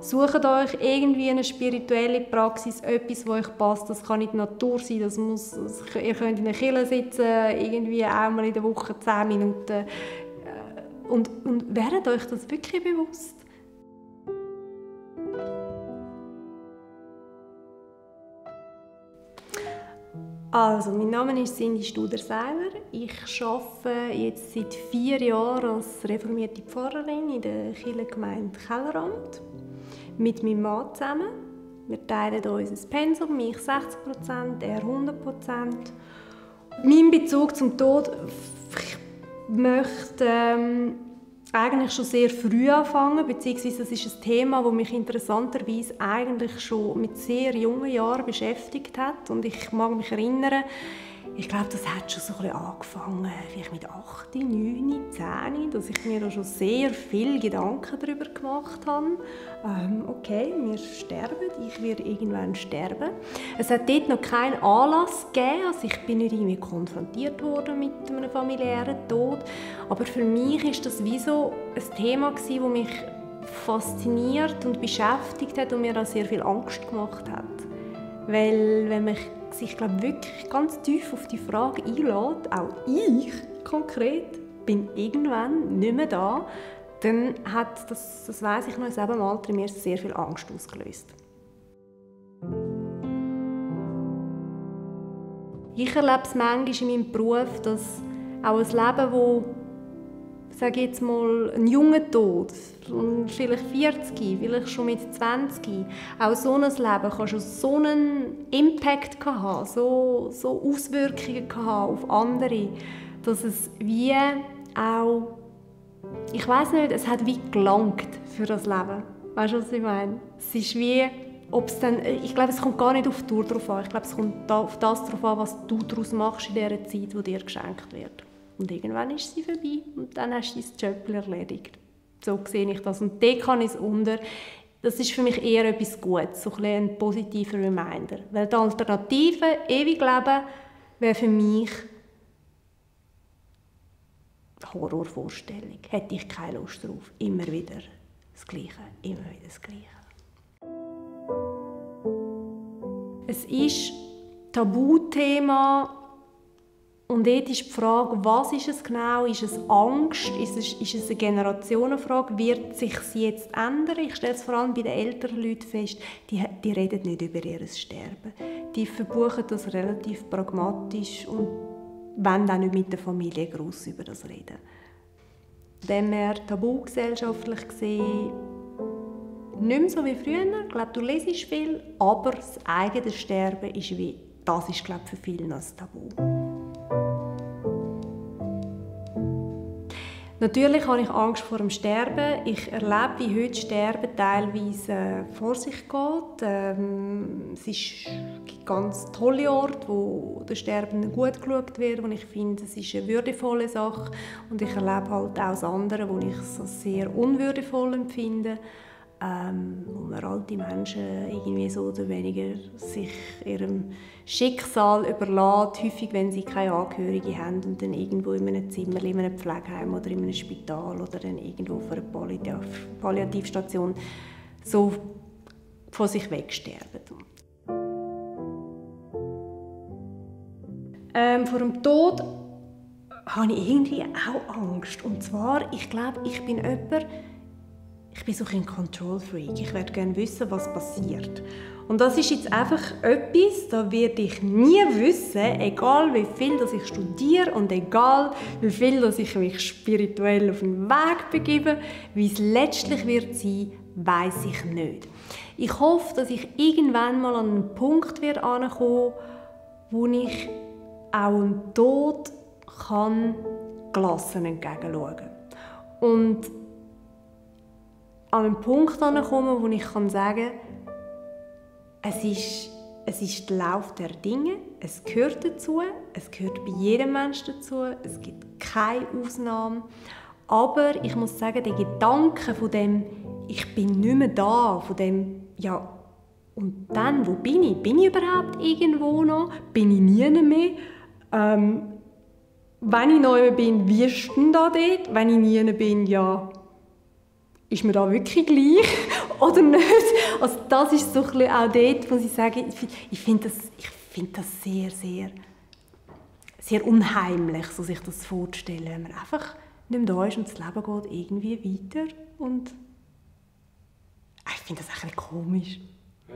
Sucht euch irgendwie eine spirituelle Praxis, etwas, das euch passt. Das kann nicht die Natur sein, ihr könnt in einer Kirche sitzen, irgendwie einmal in der Woche 10 Minuten. Und werdet euch das wirklich bewusst. Also, mein Name ist Cindy Studer-Seiler. Ich arbeite jetzt seit 4 Jahren als reformierte Pfarrerin in der Kirchengemeinde Kellerland mit meinem Mann zusammen. Wir teilen unser Pensum, ich 60%, er 100%. Mein Bezug zum Tod, ich möchte eigentlich schon sehr früh anfangen, beziehungsweise das ist ein Thema, das mich interessanterweise eigentlich schon mit sehr jungen Jahren beschäftigt hat. Und ich mag mich erinnern, ich glaube, das hat schon so ein bisschen angefangen, vielleicht mit 8, 9, 10, dass ich mir da schon sehr viele Gedanken darüber gemacht habe. Okay, wir sterben, ich werde irgendwann sterben. Es hat dort noch keinen Anlass gegeben, also ich bin nicht irgendwie konfrontiert worden mit einem familiären Tod. Aber für mich ist das wie so ein Thema gewesen, das mich fasziniert und beschäftigt hat und mir auch sehr viel Angst gemacht hat. Weil wenn man sich wirklich ganz tief auf die Frage einlässt, auch ich konkret bin irgendwann nicht mehr da, dann hat das weiss ich noch, in diesem Alter in mir sehr viel Angst ausgelöst. Ich erlebe es manchmal in meinem Beruf, dass auch ein Leben, wo, sage jetzt mal, ein junger Tod, vielleicht 40, vielleicht schon mit 20, auch so ein Leben kann schon so einen Impact haben, so Auswirkungen haben auf andere, dass es wie auch, ich weiss nicht, es hat wie gelangt für das Leben. Weißt du, was ich meine? Es ist wie, ob es dann, ich glaube, es kommt gar nicht auf die Tour drauf an. Ich glaube, es kommt auf das drauf an, was du daraus machst in der Zeit, die dir geschenkt wird. Und irgendwann ist sie vorbei und dann hast du dein Job erledigt. So sehe ich das. Und dort kann ich es unter. Das ist für mich eher etwas Gutes, so ein positiver Reminder. Weil die Alternative, ewig leben, wäre für mich eine Horrorvorstellung. Hätte ich keine Lust drauf. Immer wieder das Gleiche, immer wieder das Gleiche. Es ist ein Tabuthema. Und dort ist die Frage, was ist es genau? Ist es Angst? Ist es eine Generationenfrage? Wird sich sie jetzt ändern? Ich stelle es vor allem bei den älteren Leuten fest, die reden nicht über ihr Sterben. Die verbuchen das relativ pragmatisch und wollen auch nicht mit der Familie gross über das reden. Wenn wir tabugesellschaftlich gesehen nicht mehr so wie früher. Ich glaube, du lesest viel, aber das eigene Sterben ist das ist, glaube ich, für viele noch ein Tabu. Natürlich habe ich Angst vor dem Sterben. Ich erlebe, wie heute Sterben teilweise vor sich geht. Es gibt ganz tolle Orte, wo der Sterbenden gut geschaut wird, wo ich finde, es ist eine würdevolle Sache. Und ich erlebe halt auch das andere, wo ich es sehr unwürdevoll empfinde. Wo man alte Menschen irgendwie so oder weniger sich ihrem Schicksal überlässt, häufig, wenn sie keine Angehörigen haben und dann irgendwo in einem Zimmer, in einem Pflegeheim oder in einem Spital oder dann irgendwo auf einer Palliativstation so von sich wegsterben. Vor dem Tod habe ich irgendwie auch Angst. Und zwar, ich glaube, ich bin so ein Control-Freak. Ich würde gerne wissen, was passiert. Und das ist jetzt einfach etwas, da werde ich nie wissen, egal wie viel dass ich studiere und egal wie viel dass ich mich spirituell auf den Weg begebe, wie es letztlich wird sein, weiss ich nicht. Ich hoffe, dass ich irgendwann mal an einen Punkt ankomme, wo ich auch dem Tod gelassen entgegenschauen kann. Und an einen Punkt ankommen, wo ich sagen kann, es ist der Lauf der Dinge, es gehört dazu, es gehört bei jedem Menschen dazu, es gibt keine Ausnahme. Aber ich muss sagen, der Gedanke von dem, ich bin nicht mehr da, von dem, ja, und dann, wo bin ich? Bin ich überhaupt irgendwo noch? Bin ich nie mehr? Wenn ich neu bin, wie ist denn da dort? Wenn ich nie bin, ja, ist mir da wirklich gleich? oder nicht. Also das ist so ein bisschen auch dort, muss ich sagen, ich finde das sehr, sehr, sehr unheimlich, so sich das vorzustellen, wenn man einfach nicht mehr da ist und das Leben geht irgendwie weiter. Und ich finde das ein bisschen komisch. Ja.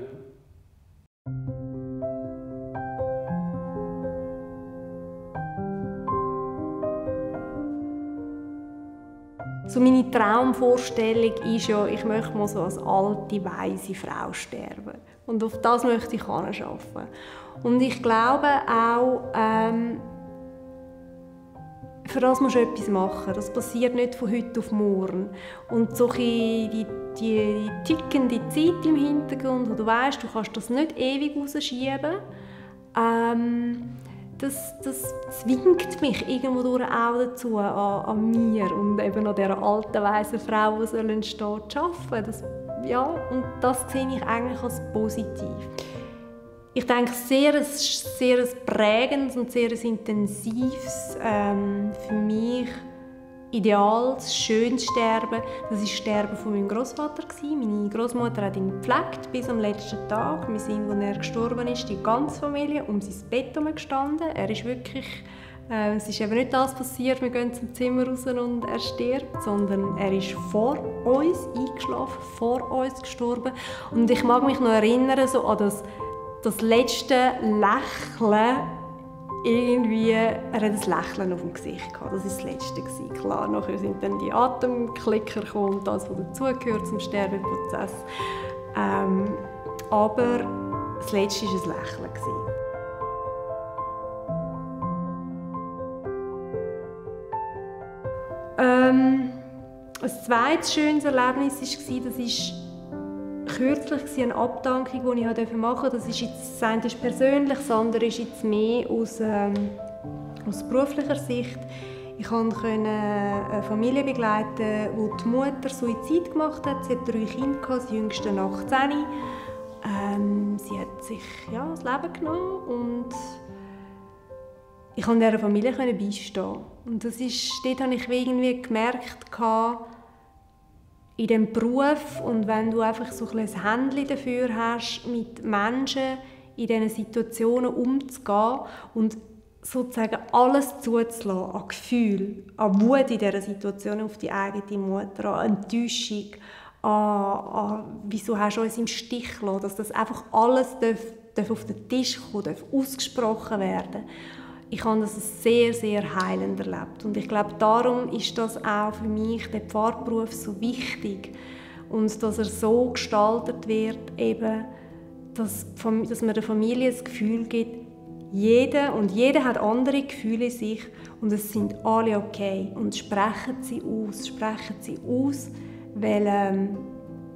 So meine Traumvorstellung ist ja, ich möchte mal so als alte, weise Frau sterben. Und auf das möchte ich arbeiten. Und ich glaube auch, für das musst du etwas machen. Das passiert nicht von heute auf morgen. Und so die tickende Zeit im Hintergrund, wo du weißt, du kannst das nicht ewig rausschieben, das zwingt mich irgendwo durch auch dazu, an mir und eben an dieser alten, weisen Frau, die entstehen soll, zu arbeiten. Und das sehe ich eigentlich als positiv. Ich denke, sehr ein prägendes und sehr ein intensives, für mich ideales, schönes Sterben, das war das Sterben von meinem Großvater. Meine Großmutter hat ihn gepflegt bis am letzten Tag. Wir sind, als er gestorben ist, die ganze Familie um sein Bett gestanden. Er ist wirklich, es ist eben nicht das passiert, wir gehen zum Zimmer raus und er stirbt, sondern er ist vor uns eingeschlafen, vor uns gestorben. Und ich mag mich noch erinnern so an das letzte Lächeln. Irgendwie, er hat ein Lächeln auf dem Gesicht gehabt. Das war das Letzte. Klar, nachher sind dann die Atemklicker gekommen, das, was dazugehört zum Sterbeprozess. Aber das Letzte war ein Lächeln. Ein zweites schönes Erlebnis war, das ist kürzlich eine Abdankung, die ich machen durfte. Das ist jetzt, das eine ist persönlich, das andere ist jetzt mehr aus beruflicher Sicht. Ich konnte eine Familie begleiten, wo die Mutter Suizid gemacht hat. Sie hat 3 Kinder, das jüngste 18. Sie hat sich das Leben genommen und ich konnte dieser Familie beistehen. Und dort habe ich irgendwie gemerkt, in diesem Beruf und wenn du einfach so ein Händchen dafür hast, mit Menschen in diesen Situationen umzugehen und sozusagen alles zuzulassen, an Gefühl, an Wut in dieser Situation auf die eigene Mutter, an Enttäuschung, an wieso hast du uns im Stich gelassen, dass das einfach alles darf auf den Tisch kommen, darf ausgesprochen werden. Ich habe das sehr, sehr heilend erlebt. Und ich glaube, darum ist das auch für mich, der Pfarrberuf, so wichtig. Und dass er so gestaltet wird, eben, dass man der Familie das Gefühl gibt, jeder hat andere Gefühle in sich und es sind alle okay. Und sprechen sie aus, weil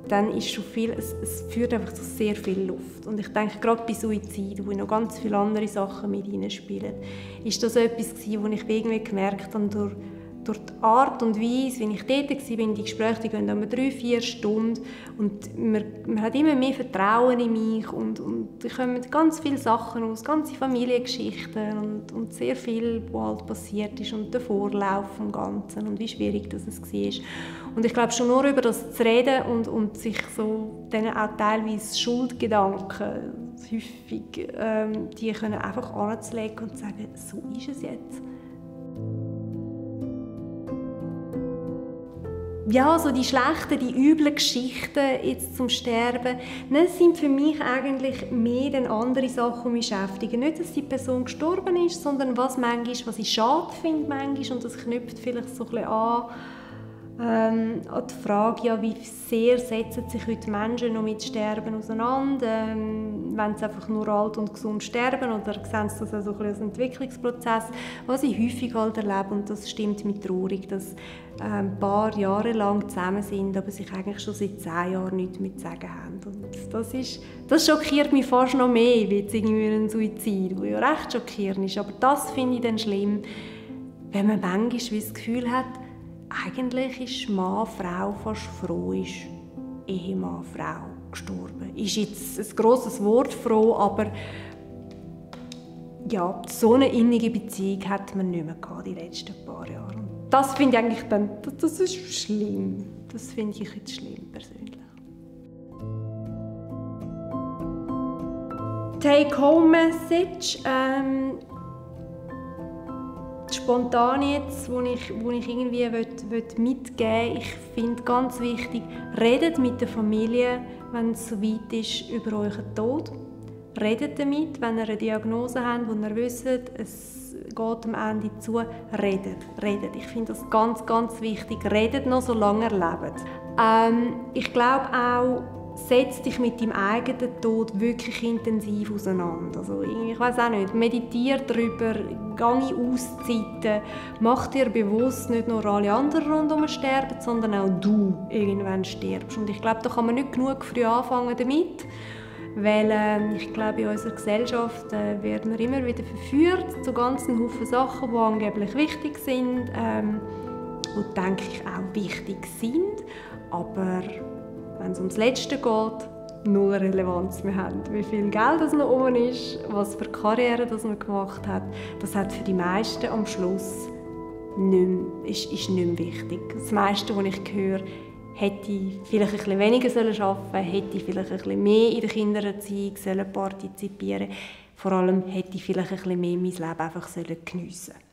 dann ist schon viel, es führt einfach zu sehr viel Luft. Und ich denke, gerade bei Suizid, wo noch ganz viele andere Sachen mit hineinspielen, ist das etwas gewesen, wo ich irgendwie gemerkt habe, durch die Art und Weise, wie ich dort war, die Gespräche die gehen immer 3-4 Stunden und man hat immer mehr Vertrauen in mich und da kommen ganz viele Sachen aus, ganze Familiengeschichten und sehr viel, was halt passiert ist und der Vorlauf vom Ganzen und wie schwierig das es war. Und ich glaube, schon nur über das zu reden und sich so dann auch teilweise Schuldgedanken, häufig, die können einfach anzulegen und sagen, so ist es jetzt. Ja, so die schlechten, die üblen Geschichten jetzt zum Sterben, das sind für mich eigentlich mehr dann andere Sachen, die mich beschäftigen. Nicht, dass die Person gestorben ist, sondern was ich schade finde manchmal, und das knüpft vielleicht so ein bisschen an die Frage, ja, wie sehr setzen sich heute Menschen noch mit Sterben auseinander? Wenn sie einfach nur alt und gesund sterben oder sehen sie das also ein bisschen als Entwicklungsprozess? Was ich häufig halt erlebe, und das stimmt mich traurig, dass ein paar Jahre lang zusammen sind, aber sich eigentlich schon seit 10 Jahren nichts mehr zu sagen haben. Und das schockiert mich fast noch mehr, wie jetzt irgendwie ein Suizid, der ja recht schockierend ist. Aber das finde ich dann schlimm, wenn man manchmal das Gefühl hat, eigentlich ist Mann, Frau fast froh, ist Ehemann, Frau gestorben. Ist jetzt ein grosses Wort, froh, aber ja, so eine innige Beziehung hat man nicht mehr gehabt, die letzten paar Jahre. Und das finde ich eigentlich dann, das ist schlimm. Das finde ich jetzt schlimm, persönlich. Take-Home-Message. Spontan jetzt, wo ich irgendwie mitgeben will, ich finde ganz wichtig, redet mit der Familie, wenn es so weit ist, über euren Tod. Redet damit, wenn ihr eine Diagnose habt, wo ihr wisst, es geht am Ende zu. Redet. Ich finde das ganz, ganz wichtig. Redet noch, solange ihr lebt. Ich glaube auch, setz dich mit deinem eigenen Tod wirklich intensiv auseinander. Also ich weiß auch nicht, meditiere darüber, geh in Auszeiten, mach dir bewusst, nicht nur alle anderen rundherum sterben, sondern auch du irgendwann stirbst. Und ich glaube, da kann man nicht genug früh anfangen damit, weil ich glaube, in unserer Gesellschaft werden wir immer wieder verführt zu ganzen Haufen Sachen, die angeblich wichtig sind, die, denke ich, auch wichtig sind, aber wenn es ums Letzte geht, null Relevanz mehr haben. Wie viel Geld das noch oben ist, was für Karriere das man gemacht hat, das hat für die meisten am Schluss ist nicht mehr wichtig. Das meiste, was ich höre, hätte ich vielleicht ein bisschen weniger arbeiten sollen, hätte ich vielleicht ein bisschen mehr in der Kindererziehung partizipieren sollen. Vor allem hätte ich vielleicht ein bisschen mehr mein Leben einfach geniessen sollen.